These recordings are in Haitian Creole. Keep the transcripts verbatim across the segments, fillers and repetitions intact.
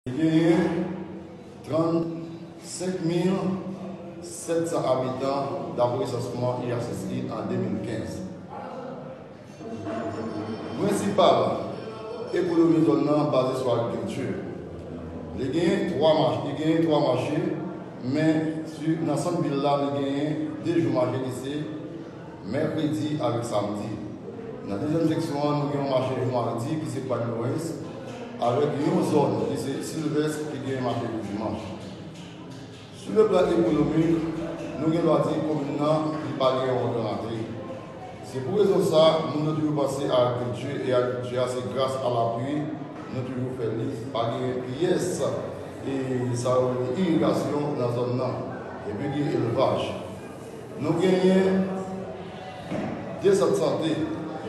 Li genyen trannsenk mil sèt san abitan, dapre resansman I H S I an de mil kenz. Prensipal ekonomi zòn nan baze sou agrikilti. Li genyen twa mach-, li genyen twa mache, men si, nan sant vil la, li genyen de jou mache ki se mèkredi avèk samdi. Nan dezyèm seksyon an, nou gen yon mache jou madi ki se Pwad Lorens, avèk yon zòn ki se Silvès ki gen mache jou dimanch. Sou le plan ekonomik, nou gen dwa di komin nan li pa gen yon gran rantre. Se pou rezon sa, moun yo toujou panse a agrikilti, e agrikilti a se gras a lapli nou toujou fè li. Pa gen pyès e sa yo rele irigasyon nan zòn nan. Epi gen elvaj. Nou genyen de sant sante,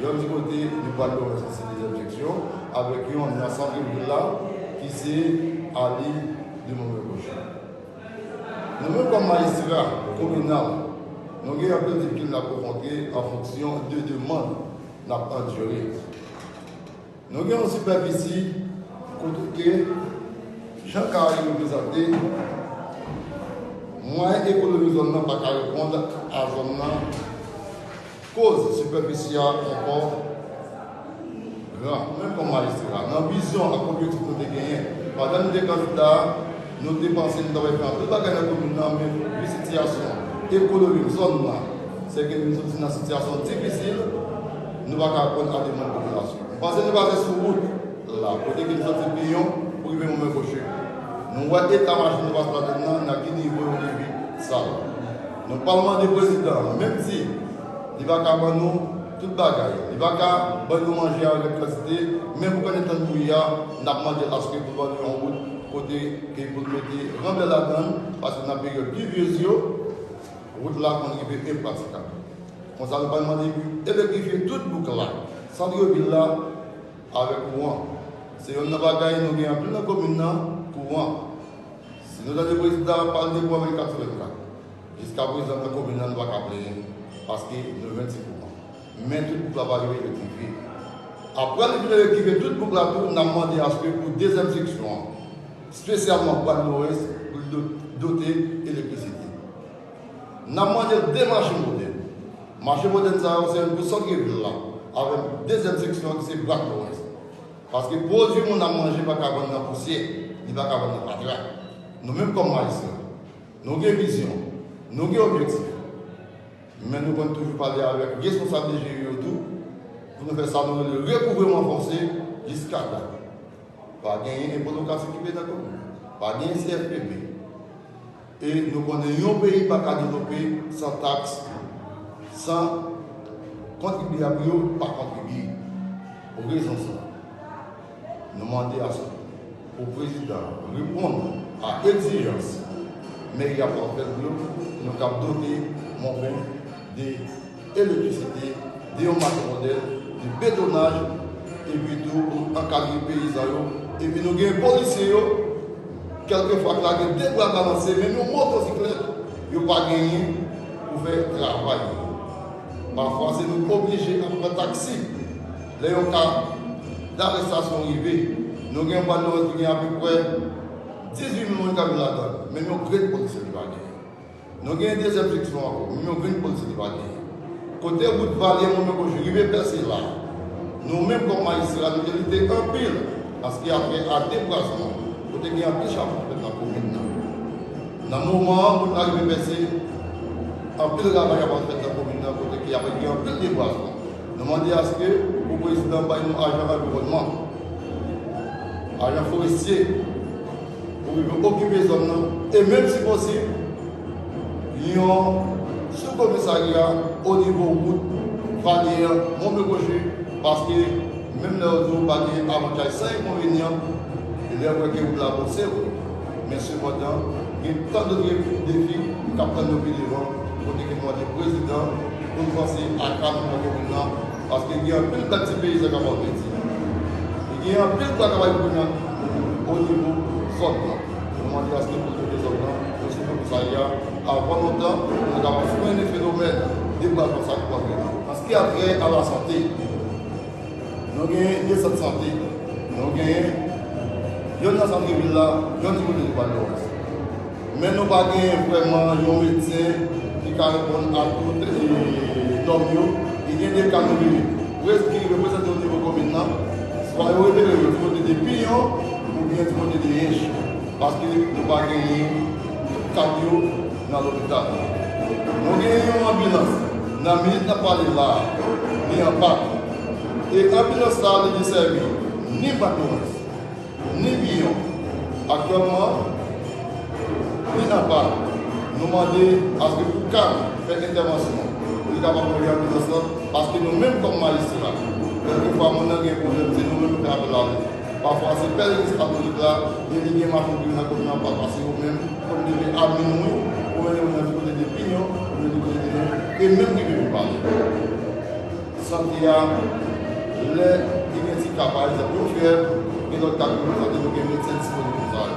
yonn di kote nou pral lwen se dezyèm seksyon, avèk yonn nan sant vil la ki se Ali de Momen Kochon. Nou menm kòm majistra kominal, nou gen anpil difikilte n ap rankontre an fonksyon de demann n ap andire. Nou gen yon sipèfisi kote ke, jan kay yo prezante, mwayen ekonomik zòn nan pa ka reponn a zòn nan. Koz sipèfisi a ankò gran. Menm kòm majistra, nan vizyon ak objektif nou te genyen, pandan nou te kandida, nou te panse nou t ap fè anpil bagay nan komin nan, men vi sitiyasyon ekonomik zòn nan, se ke nou soti nan sitiyasyon difisil, nou pa ka reponn a demann popilasyon. M panse nou pase sou wout la, kote ke nou soti Piyon pou rive Momen Koche. Nou wè eta machin nou pase ladann nan, nan ki nivo yo rive sal. Nou pral mande prezidan an, menm si li pa ka ban nou tout bagay, li pa ka ban nou manje an gran kantite, men pou konnen tan bouyi a, n ap mande l aske pou ban nou yon wout kote ke pou nou mete ranblè ladann, paske nan peryòd plivyez yo, wout la konn rive enpratikab. Konsa, nou pral mande pou elektrifye tout bouk la, sant vil la, avèk kouran. Se yonn nan bagay nou gen anpil nan komin nan, kouran. Si nou tande prezidan ap pale de kouran vennkat sou vennkat, jiska prezan nan komin nan nou pa ka plenyen, paske nou jwenn ti kouran. Men tout bouk la pa rive elektrifye. Apre li fin elektrifye tout bouk la tou, n ap mande aske pou dezyèm seksyon an, espesyalman Pwad Lorens, pou l do-, dote elektrisite. N ap mande l de mache modèn. Mache modèn sa yo se youn pou sant vil la, avèk dezyèm seksyon an ki se Pwad Lorens. Paske pwodui moun ap manje pa ka vann nan pousyè, li pa ka vann nan fatra. Nou menm kòm majistra, nou gen vizyon, nou gen objektif. Men nou konn toujou pale avèk responsab D G I yo tou, pou nou fè sa nou rele rekouvreman fòse jiska dat. Pa genyen enpo lokatif ki peye nan komin. Pa genyen C F P B. E nou konnen yon peyi pa ka devlope san taks, san kontribyab yo pa kontribye. Pou rezon sa, nou mande aske pou prezidan an reponn a egzijans meri a pral fè pou yo, pou nou kab dote Monben de elektrisite, de yon mache modèn, de betonaj, epi tou pou ankadre peyizan yo. Epi nou gen polisye yo, kèlkefwa k lage de bra balanse, menm yon motosiklèt, yo pa genyen pou fè travay yo. Pafwa, se nou k oblije ap pran taksi lè yon ka darestasyon rive. Nou gen Pwad Lorens ki gen apeprè dizuit mil moun k ap viv ladan l, menm yon grenn polisye li pa genyen. Nou gen dezyèm seksyon ankò, menm yon grenn polisye li pa genyen. Kote wout Valye Monben Koche rive pèse la, nou menm kòm majistra, nou te lite anpil an sa ki a fè a debwazman, kote gen anpil chapant fèt nan komin nan. Nan moman an, wout la rive pèse, anpil ravaj ap fèt nan komin nan, kote ki ap gen anpil debwazman. Nou mande aske pou prezidan bay nou ajan anviwònman, ajan forestye, pou rive okipe zòn nan, e menm si posib, yon soukomisarya o nivo wout Valye an, Monben Koche, paske menm lè yo di w pa gen avantaj san enkonvenyan, e lè yo wè ke wout la bon, se vre. Men sepandan, gen tan dòt defi k ap tann nou pi devan, kote ke nou mande prezidan pou l panse a ka nou nan komin nan, paske gen anpil bèl ti peyizan k ap pèdi. E gen anpil travay pou nan o nivo zòn nan. Nou mande aske pou l dote zòn nan yon sou komisarya avan lontan, pou nou kapab frennen fenomèn debwazman sa k pral vini. An sa ki a trè a lasante, nou genyen de sant sante, nou genyen Yonn nan sant vil la, yonn di kote de Bwa Lawrence. Men nou pa gen vrèman yon medsen ki ka reponn a tout, e, nòm yo. E gen de ka nou rive, ki reprezante o nivo komin nan, swa yo refere yo di kote de Pinyon oubyen di kote de Ench, paske nou pa genyen kat yo nan lopital. Nou genyen yon anbilans nan minit n ap pale la a, li an pàn. E anbilans sa a, li desèvi ni Bwa Lawrence, ni Pinyon. Aktyèlman, li an pàn. Nou mande aske pou CARN fè entèvansyon pou li kapab voye anbilans lan, paske nou menm kòm majistra, kèlkefwa moun nan gen pwoblèm, se nou menm nou fè apèl a li. Pafwa se pè legliz katolik la, e li gen machann ki vin nan komin nan, pa pase yo menm, kòm de admin nou, oubyen yo nan kote de Pinyon, oubyen de kote de, e menm ki vin pale. Sante a, lè li gen ti ka, pa egzanp, yon fyèv, gen lòt ka ki reprezante, nou gen medsen disponib pou sa yo.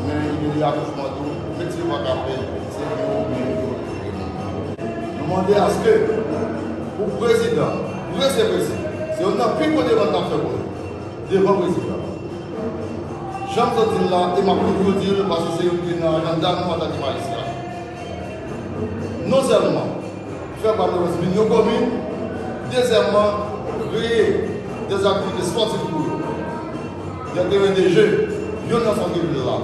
Men li gen de akouchman tou, medsen yo pa ka fè, se yo menm yo. Nou mande aske, pou prezidan, prese, prese, se youn nan pi gwo demann n ap fè pou nou, devan prezidan. Jan m sot di l la, e m ap toujou di l, paske se youn ki nan ajanda nou antanke majistra. Non sèlman fè Bwa Lawrence vin yon komin, dezyèmman, kreye de aktivite espòtif pou yo. Yon teren de je, yonn nan sant vil la,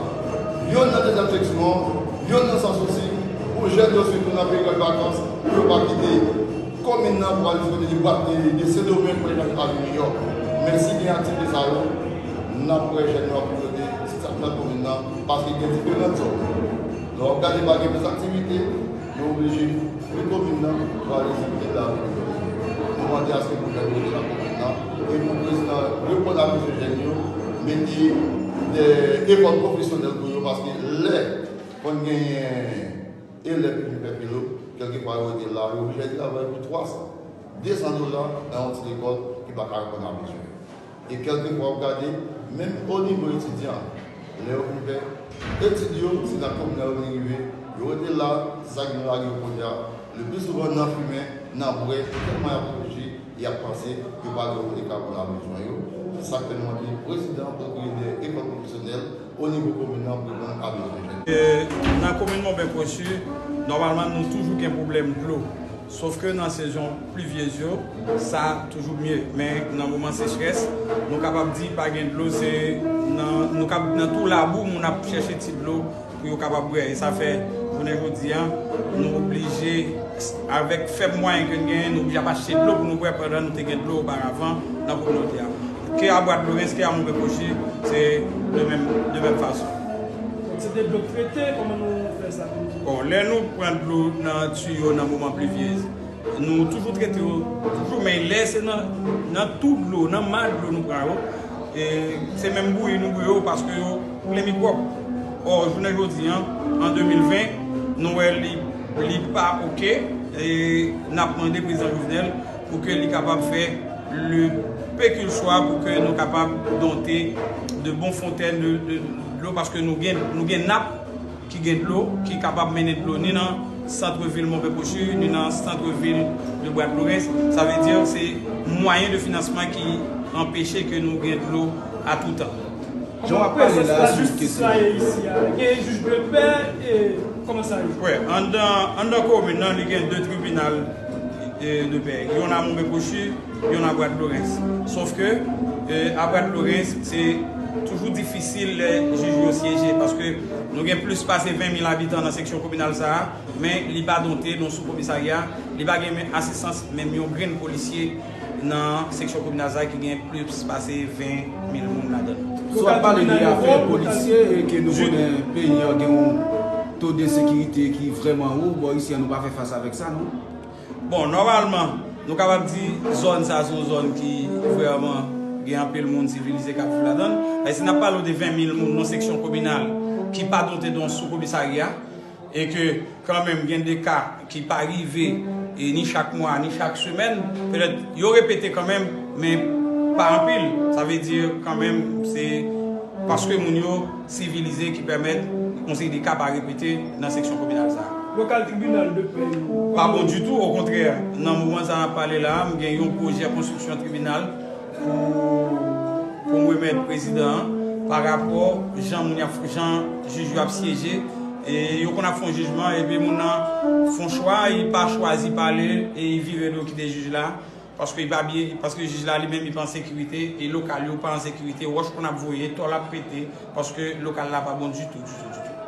yonn nan dezyèm seksyon an, yonn nan Sans Souci, pou jèn yo sitou nan peryòd vakans, pou yo pa kite komin nan pou al di kote de Bwa, de, de Sendomeng pou al al Nouyòk. Men si gen aktivite sa yo, n ap wè jèn yo ap vin kote, si sa nan komin nan, paske gen diferan zòn. Lè w ap gade pa gen plis aktivite, yo oblije fwi komin nan pou al egzekite la. Nou mande aske gouvènman rete nan komin nan, e pou prezidan reponn a bezwen jèn yo, mete de ekòl pwofesyonèl pou yo, paske lè konn genyen elèv ki vin fè filo, kèlkefwa yo rete la, yo oblije al travay pou twa san, de san dola nan yon ti lekòl ki pa ka reponn a bezwen. E kèlkefwa w ap gade, menm o nivo etidyan, lè yo fin fè etid yo, se nan komin nan yo vin rive, yo rete la, se sa ki vin lage yo kote a, le pli souvan nan fimen, nan bwè, tèlman y ap reflechi, y ap panse, yo pa gen kote ka pou la bezwen yo. Se sa k fè nou mande prezidan pou kreye de ekòl pwofesyonèl o nivo komin nan pou reponn a bezwen jèn. E, nan komin Monben Kwochi, nòmalman, nou toujou gen pwoblèm dlo. Sòf ke nan sezon plivyez yo, sa toujou mye. Men nan moman sechrès, nou kapab di pa gen dlo, se nan, nou kab, nan twou labou, moun ap chèche ti dlo pou yo kapab bwè. E sa fè, jounen jodi a, nou oblije, avèk fèb mwayen ke n genyen, nou oblije ap achte dlo pou nou bwè pandan nou te gen dlo oparavan nan kominote a. Ke a Bwa Lawrence, ke a Monben Kwochi, se de menm, de menm fason. Donk, se de dlo k trete, kòman nou fè sa? Bon, lè nou pran dlo nan tiyo nan moman plivyez, nou toujou trete yo, toujou, men lè se nan, nan twou dlo, nan ma dlo nou pran yo, e se menm bouyi nou bouyi yo, paske yo plen mikwòb. Ò, jounen jodi a, an de mil ven, nou wè li, li pa oke, e n ap mande prezidan Jovenel pou ke li kapab fè le peu qu'il soit pou ke nou kapab donte de bon fontèn de, de dlo, paske nou gen, nou gen nap ki gen dlo, ki kapab mennen dlo ni nan sant vil Monben Kwochi, ni nan sant vil de Bwa Lawrence. Sa vle di, se mwayen de finansman ki anpeche ke nou gen dlo a tou tan. Jan w ap pale la, sou kesyon. Kòman pwosès lajistis la ye isi a? Gen jij de pè, e kòman sa ye? Wè, anndan, anndan komin nan, li gen de tribinal, e, de pè. Yonn a Monben Kwochi, yonn a Bwa Lawrence. Sòf ke, e, a Bwa Lawrence, se toujou difisil lè jij yo syeje, paske nou gen plis pase ven mil abitan nan seksyon kominal sa a, men li pa donte, nan sou komisarya, li pa gen men asistans menm yon grenn polisye nan seksyon kominal sa a ki gen plis pase ven mil moun ladan l. Si w ap pale de afè polisye, e ke nou konnen peyi an gen yon to de sekirite ki vrèman wo, bò isi an nou pa fè fas avèk sa, non? Bon, nòmalman, nou kapab di zòn sa a se yon zòn ki vrèman gen anpil moun sivilize k ap viv ladan l. Paske si n ap pale w de ven mil moun nan seksyon kominal ki pa donte nan sou komisarya, e ke kanmenm gen de ka ki pa rive, e ni chak mwa, ni chak semèn, petèt yo repete kanmenm, men pa anpil. Sa vle di kanmenm se paske moun yo sivilize ki pèmèt yon seri de ka pa repete nan seksyon kominal sa a. Lokal tribinal de pè yo pa bon ditou, okontrè, nan moman sa a n ap pale la a, m gen yon pwojè konstriksyon tribinal pou, pou m remèt prezidan an. Pa rapò jan moun y ap, jan jij yo ap syeje, e yo konn ap fè yon jijman, epi moun nan fè yon chwa, li pa chwazi pale, e li vire do kite jij la, paske li pa byen, paske jij la li menm li pa an sekirite, e lokal yo pa an sekirite, wòch konn ap voye, tòl ap pete, paske lokal la pa bon ditou, ditou, ditou.